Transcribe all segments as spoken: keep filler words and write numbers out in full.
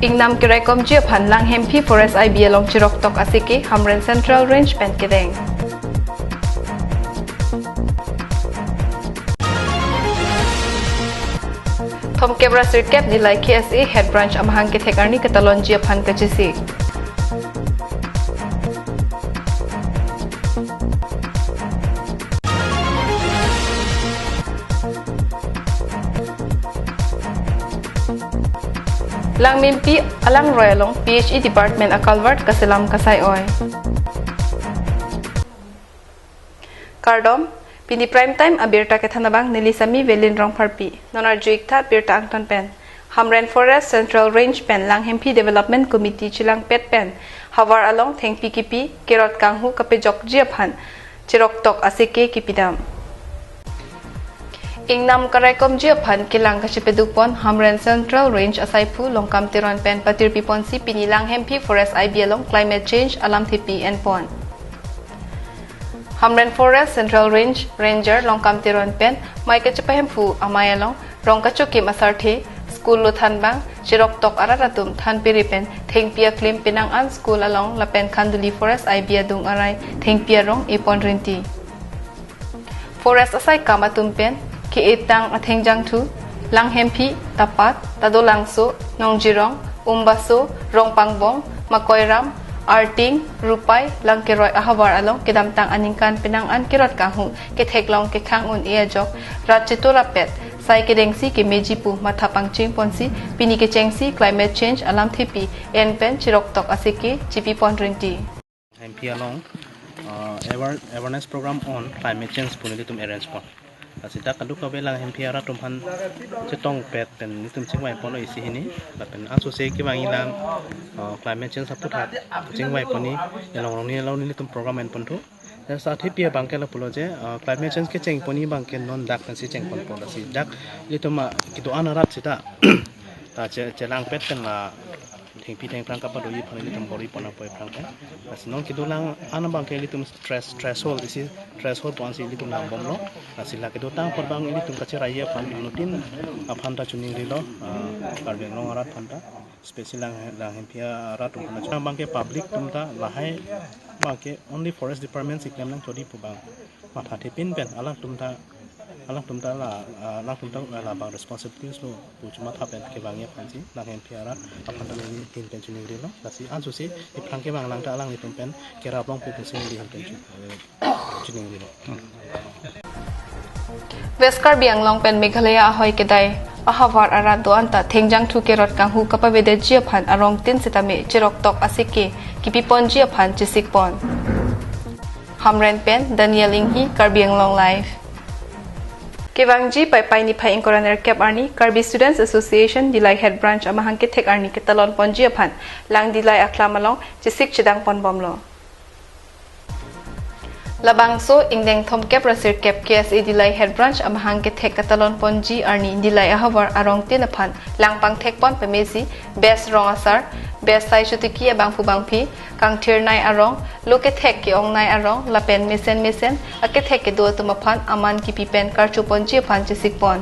Ingnam keraikomji aphan Langhemphi Forest I B along chiroktok asike Hamren Central Range pen kedeng. Thomkep ra sirkep Dillai K S A Head Branch amahang kethek arni katalonji aphan kachesik. Langmimpi alangroi along P H E Department a-culvert kaselam kasai-oi. Kardom, pini prime time abirta kethan abang neli Sami Velin Rongpharpi. Non arju-ik tha birta angton pen. Hamren Forest Central Range pen Langhemphi Development Committee chelangpet pen havar along thengpi kipi, kerot kanghu kapejokji aphan chiroktok asike kipidam. Ingnam keraikomji aphan kelang kachepadukpon Hamren Central Range asaiphu Longkam Teron pen patirpiponsi pini Langhemphi Forest I B along climate change alamthepi enpon. Hamren Forest Central Range Ranger Longkam Teron pen mei kachepahemphu amei along rong kachokim asarthe school lo thanbang chiroktok arat atum thanpiri pen thengpi aklim penang an school along lapen Khanduli Forest I B adung arai thengpi arong epon rinti. Forest asaikam atum pen ke-etang athengjangthu, Langhemphi, Tapat, Tadolangso, Nongjirong, Umbaso, Rongpangbong, Makoiram, Arting, Rupai, Langkeroi ahavar along kedamtang aningkan penang an kerot kanghu ketheklong kekhang un-e ajok rat chetorapet sai kedengsi kemeji pu matha pangchingponsi pini kechengsi climate change alamthepi en pen chiroktok asike chipipon rinti. Hemphi along, uh, aware-, awareness program on climate change pu nelitum arrange pon. Lasi dak kadokave Langhemphi arat atum aphan chetongpet pen nelitum chingvaiponlo isi hini. Lapen ansose kevangji alam, uh, climate change aputhak chingvaipon ni, elong rong ni along nelitum program enponthu. Laso athepi abangke lapulo je, uh, climate change kechengpon ni abangke non dak pensi chengponpo, lasi dak ilitum, uh, kedo-an arat seta ta che-, chelangpet pen la thengpi thengphrang kapadoji aphan ilitum bor-ipon apot aphrang pen. Lasi non kedolang an abangke ilitum stress, threshold isi, threshold pu-ansi ilitum nangbomlo. Lasi la kedotang apor abang ilitum kacheraiji aphan anuttin aphan ta chiningrilo, ah, Karbi Anglong arat aphan ta, especially Lang, Langhemphi arat atum aphan ta. Abangke public atum ta lahai abangke only forest department si klem nangchodi pu abang mathathepin pen alangtum ta, alangtum ta la, ah, alangtum ta labang responsibilities lo pu chomatha pen kevangji aphansi Langhemphi arat aphan ta nelihin pen chiningrilo. Lasi ansose ephrang kevanglang ta alanglitum pen kerap longpo pusi nelihin pen chi-, eh, chiningrilo. West Karbi Anglong pen Meghalaya ahoi kedai ahavar arat do-an ta thengjangthu kerot kanghu kapavedetji aphan arongtin setame chiroktok asike kipiponji aphan chesikpon. Hamren pen Daniel Inghi, Karbi Anglong Live. Kevangji Paipai niphai ingkoi ra nerkep arni Karbi Students Association Dillai Head Branch amahang kethek arni ketalonponji aphan Lang Dillai aklam along chesik chedangponbomlo. Labangso ingdeng thomkep ra sirkep K S A Dillai Head Branch amahang kethek katalonponji arni Dillai ahavar arongtin aphan lang pangthekpon pemesi best rong asar, best sai chotiki abangphu bangphi, kangthirnei arong, lo kethek ke-ongnei arong lapen mesen mesen akethek kedo atum aphan aman kipi pen karchoponji aphan chesikpon.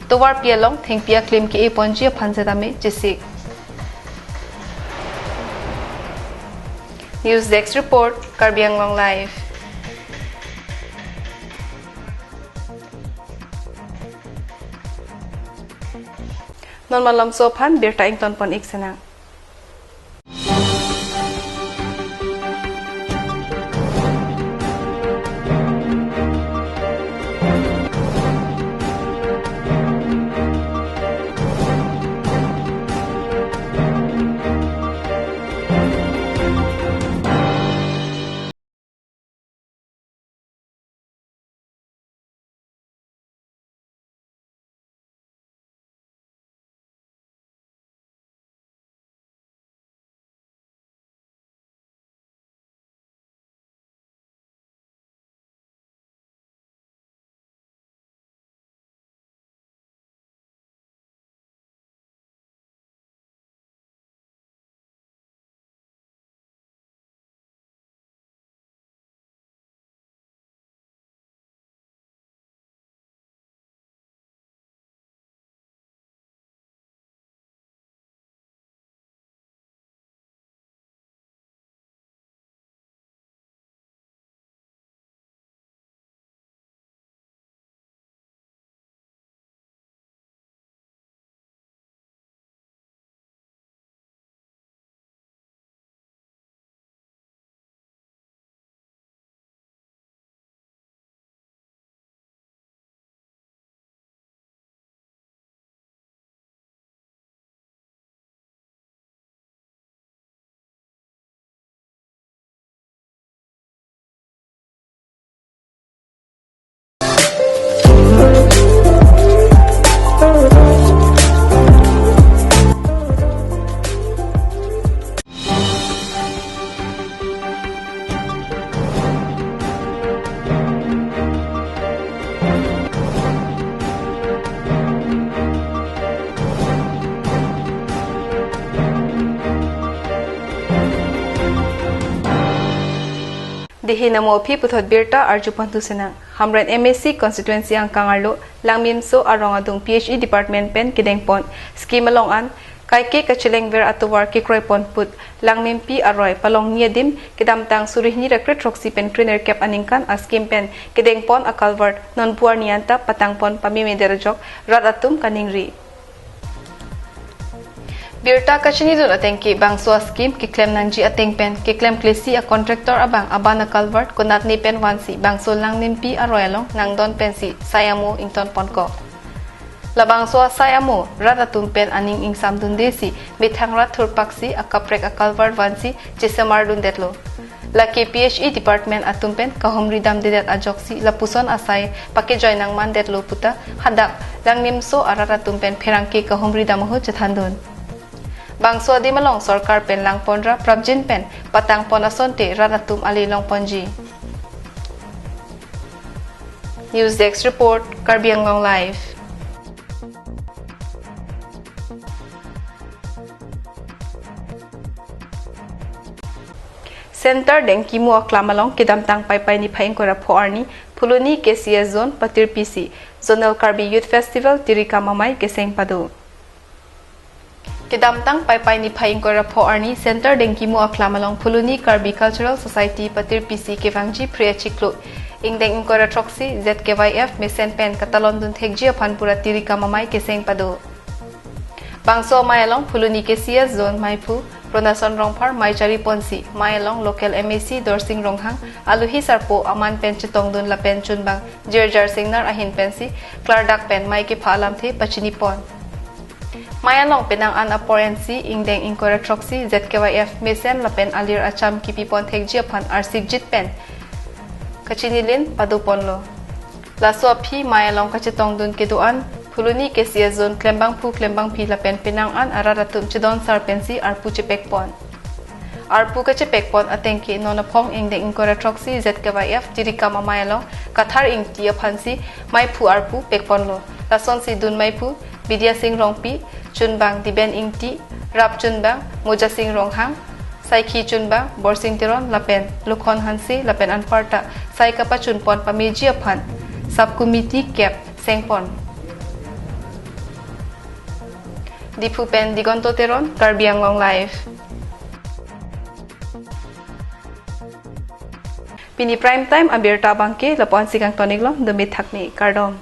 Tovarpi along thengpi aklim ke-eponji aphan setame chesik. News Desk Report, Karbi Anglong Live. Non malomso aphan birta ingtonpon-ik sinang. Ehi namo aphi puthot birta arjupon thusinang. Hamren M A C constituency angkang arlo Langmimso arong adung P H E department pen kedengpon scheme along an kaike kachelengver atovar kekroipon put Langmimpi aroi palongni adim kedamtang suri hini ra kre throksi pen krenerkep aningkan a scheme pen kedengpon a culvert non buar ni anta patangpon pamemedet ajok rat atum kaningri. Birta kachinidun atengke bangso a scheme keklem nangji ateng pen keklemklesi a contractor abang aban a culvert konatne pen vansi bangso Langmimpi aroi along nangdon pensi sai amo ingtonponkok. Labangso asai amo rat atum pen aning ingsamdundesi methang rat thurpaksi a kaprek a culvert vansi chesemardundetlo. Lake P H E department atum pen kahumri damdedet ajoksi lapuson asai pakejoi nangmandetlo puta hadak Langmimso arat atum pen pherangke kahumri dam ahut chethandun. Bangso adim along sorkar pen langponra prapjin pen patangpon asonte rat atum ale longponji. News Desk Report, Karbi Anglong Live. Center Dengkimu aklam along kedamtang Paipai niphai ingkoi ra pho arni Phuloni K C S Zone patirpisi Zonal Karbi Youth Festival tirikam amei keseng pado. Kedamtang Paipai niphai ingkoi ra pho arni Center Dengkimu aklam along Phuloni Karbi Cultural Society patirpisi kevangji phre achiklo ingdeng ingkoi ra throksi Z K Y F mesen pen katalondun thekji aphan pura tirikam amei keseng pado. Bangso amei along Phuloni K C S Zone meiphu Pronason Rongphar mei chariponsi mei along local M A C Dorsing Ronghang, alohi sarpo aman pen chetongdun lapen chunbang Jirjar Singnar ahin pensi klardak pen mei kepha alamthe pachinipon. Mei along penang an apor ensi ingdeng ingkoi ra throksi Z K Y F mesen lapen alir acham kipipon thekji aphan arsikjit pen kachinilin padoponlo. Laso aphi mei along kachetongdun kedo-an Phuloni K C S Zone klembangphu klembangpi lapen penang an arat atum chedonsar pensi arpu chepekpon. Arpu kachepekpon atengke non aphong ingdeng ingkoi ra throksi Z K Y F tirikam amei along Kathar Ingti aphansi meiphu arpu pekponlo. Lasonsi dun meiphu Bidya Sing Rongpi, chunbang Diben Ingti, rap chunbang Moja Sing Ronghang, saikhi chunbang Borsing Teron lapen Lukhon Hanse lapen anparta sai kapachunpon pameji aphan sub committee kep sengpon. Diphu pen Digonto Teron, Karbi Anglong Live. Pini prime time abirta abangke lapu-ansi kangton-iklo, dome thakme, kardom.